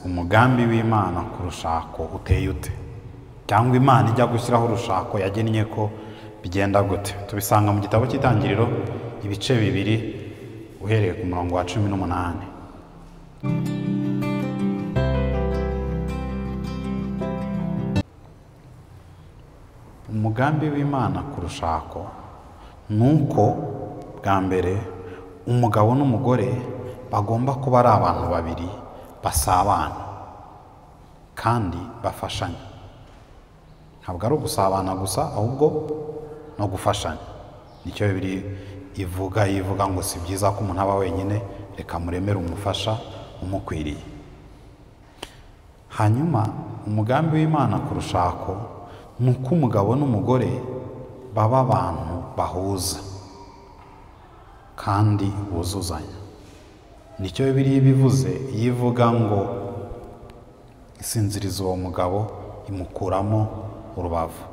Umugambi w'Imana ku rushako uteye ute? Cyangwa Imana ijya gushyiraho urushako yagennye ko bigenda gute? Tubisanga mu gitabo cy'Itangiriro ibice 2 uhereye ku murongo wa 18. Umugambi w'Imana ku rushako nuko bwa mbere umugabo n'umugore bagomba kuba ari abantu babiri basabana kandi bafashanya. Ntabwo ari ugusabana gusa ahubwo no gufashanya. Nicyo Bibiliya ivuga ngo si byiza ko umuntu aba wenyine, reka muremere umufasha umukwiriye. Hanyuma umugambi w'Imana ku rushako nuko umugabo n'umugore baba abantu bahuza kandi buzuzanya. Nicyo Bibiliya bivuze yivuga ngo isinziriza uwo mugabo imukuramo urubavu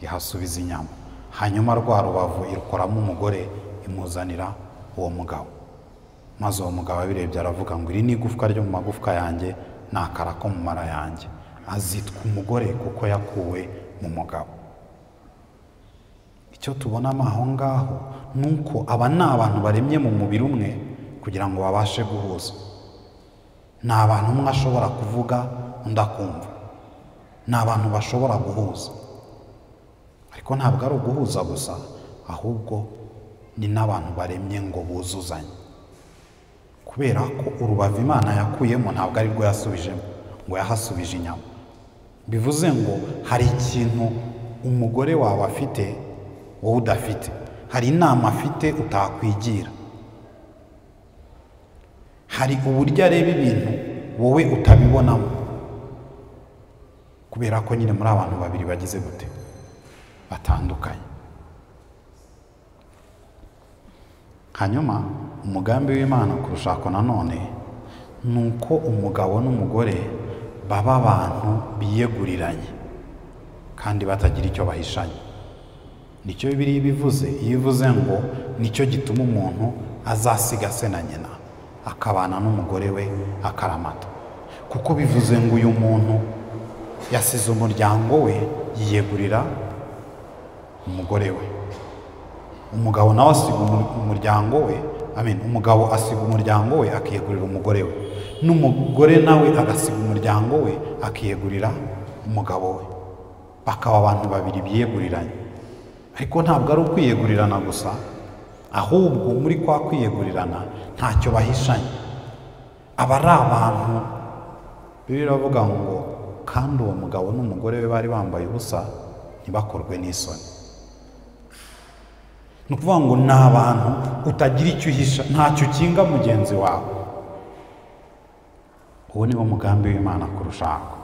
ihasubiza inyama, hanyuma rwa rubavu irukoramo umugore imuzanira uwo mugabo. Maze uwo mugabo abirebye aravuga ngo iri ni igufwa ryo mu magufwa yanjye n'akara ko mu mara yanjye, azitwa umugore kuko yakuwe mu mugabo. Icyo tubonamo aho ngaho nuko aba ni abantu baremye mu mubiri umwe kugira ngo babashe guhuza. Ni abantu umwe ashobora kuvuga undi akumva, ni abantu bashobora guhuza. Ariko ntabwo ari uguhuza gusa, ahubwo ni n'abantu baremye ngo buzuzanye. Kubera ko urubavu Imana yakuyemo ntabwo ari rwo yasubijemo, ngo yahasubije inyama. Bivuze ngo hari ikintu umugore wawe afite wowe udafite, hari inama afite utakwigira, hari uburyo areba ibintu wowe utabibonamo, kubera ko nyine muri abantu babiri bagize gute batandukanye. Hanyuma umugambi w'Imana ku rushako nanone nuko umugabo n'umugore baba abantu biyeguriranye kandi batagira icyo bahishanye. Nicyo Bibiliya bivuze yivuze ngo nicyo gituma umuntu azasiga se na nyina akabana n'umugore we akaramata. Kuko bivuze ngo uyu muntu yasize umuryango we yiyegurira umugore we. Umugabo nawe asiga umuryango we, amen, umugabo asiga umuryango we akiyegurira umugore we, n'umugore nawe agasiga umuryango we akiyegurira umugabo we. Bakaba abantu babiri biyeguriranye. Ariko ntabwo ari ukwiyegurirana gusa, ahubwo muri kwa kwiyegurirana ntacyo bahishanye. Aba ari abantu, Bibiliya iravuga ngo kandi uwo mugabo n'umugore we bari bambaye ubusa ntibakorwe n'isoni. Ni ukuvuga ngo ni abantu utagira icyo uhisha, ntacyo ukinga mugenzi wawe. Uwo ni wo mugambi w'Imana ku rushako.